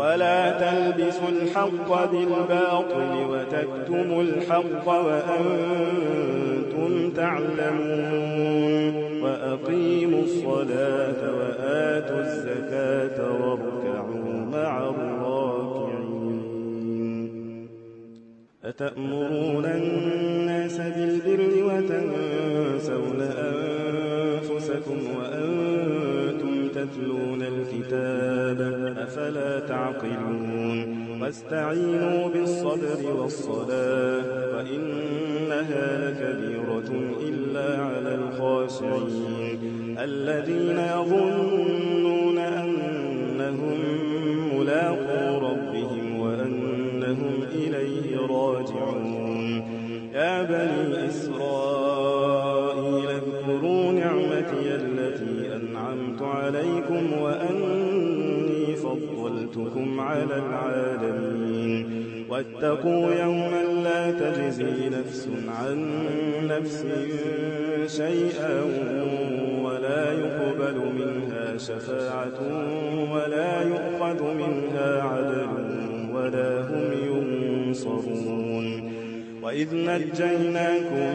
ولا تلبسوا الحق بالباطل وتكتموا الحق وأنتم تعلمون وأقيموا الصلاة وآتوا الزكاة واركعوا مع الراكعين أتأمرون الناس بالبر وتنسون أنفسكم وأنتم تتلون الكتاب أفلا تعقلون واستعينوا بالصبر والصلاة وإنها لكبيرة إلا على الخاشعين الذين يظنون أنهم ملاقو ربهم وأنهم إليه راجعون يا بني إسرائيل اذكروا نعمتي التي أنعمت عليكم وأني فضلتكم على العالمين واتقوا يوما لا تجزي نفس عن نفس شيئا ولا يقبل منها شفاعة ولا يؤخذ منها عدل ولا هم ينصرون وإذ نجيناكم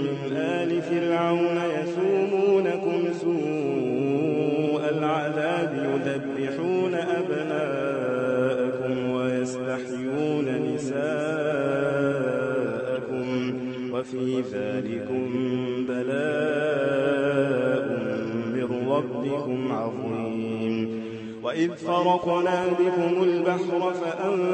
من آل فرعون يسومونكم سوء العذاب يذبحون أبناءكم ويستحيون نساءكم وفي ذلكم بلاء من ربكم عظيم وإذ فرقنا بكم البحر فأنجيناكم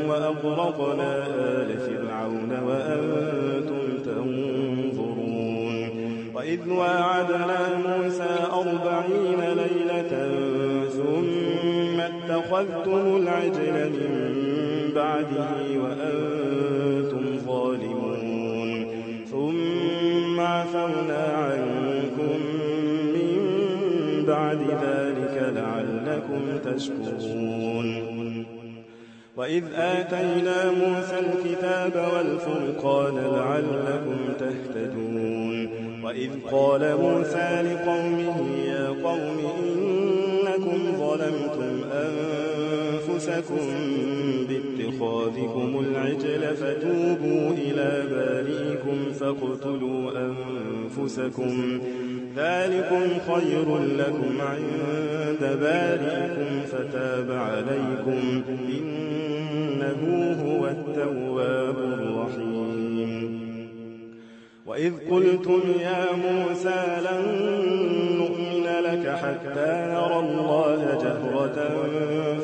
وأغرقنا آل فرعون وأنتم تنظرون وإذ واعدنا موسى 40 ليلة ثم اتخذتم العجل من بعده وأنتم ظالمون ثم عفونا عنكم بعد ذلك لعلكم تشكرون وإذ آتينا موسى الكتاب والفرقان لعلكم تهتدون وإذ قال موسى لقومه يا قوم إنكم ظلمتم أنفسكم باتخاذكم العجل فتوبوا إلى بارئكم فاقتلوا أنفسكم ذلكم خير لكم عند بارئكم فتاب عليكم إنه هو التواب الرحيم وإذ قلتم يا موسى لن نؤمن لك حتى نرى الله جهرة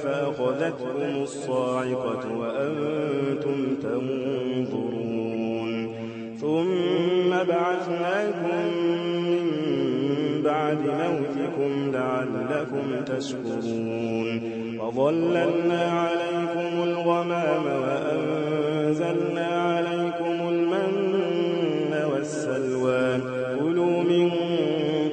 فأخذتكم الصاعقة وأنتم تنظرون ثم بعثناكم بعد موتكم لعلكم تشكرون وظللنا عليكم الغمام وأنزلنا عليكم المن والسلوى كلوا من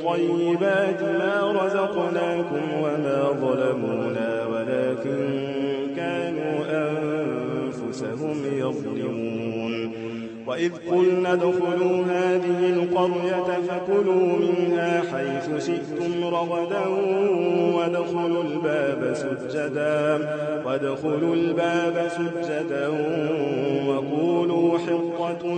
طيبات ما رزقناكم وما ظلمونا ولكن كانوا أنفسهم يظلمون وإذ قلنا ادخلوا هذه القرية فكلوا منها حيث شئتم رغدا وادخلوا الباب سجدا وقولوا حطة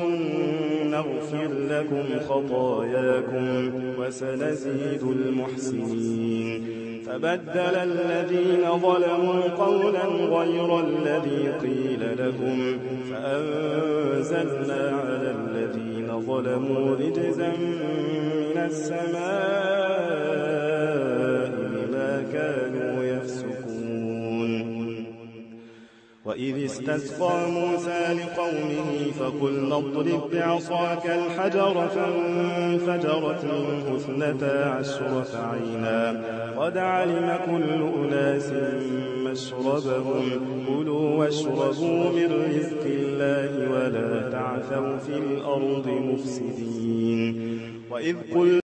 نغفر لكم خطاياكم وسنزيد المحسنين فبدل الذين ظلموا قولا غير الذي قيل لهم فأنزلنا على الذين ظلموا رجزا من السماء بما كانوا يفسقون وإذ استسقى موسى لقومه فقلنا اضرب بعصاك الحجر فانفجرت منه 12 عينا قد علم كل أناس مشربهم كلوا واشربوا من رزق الله ولا تعثوا في الأرض مفسدين وإذ قلنا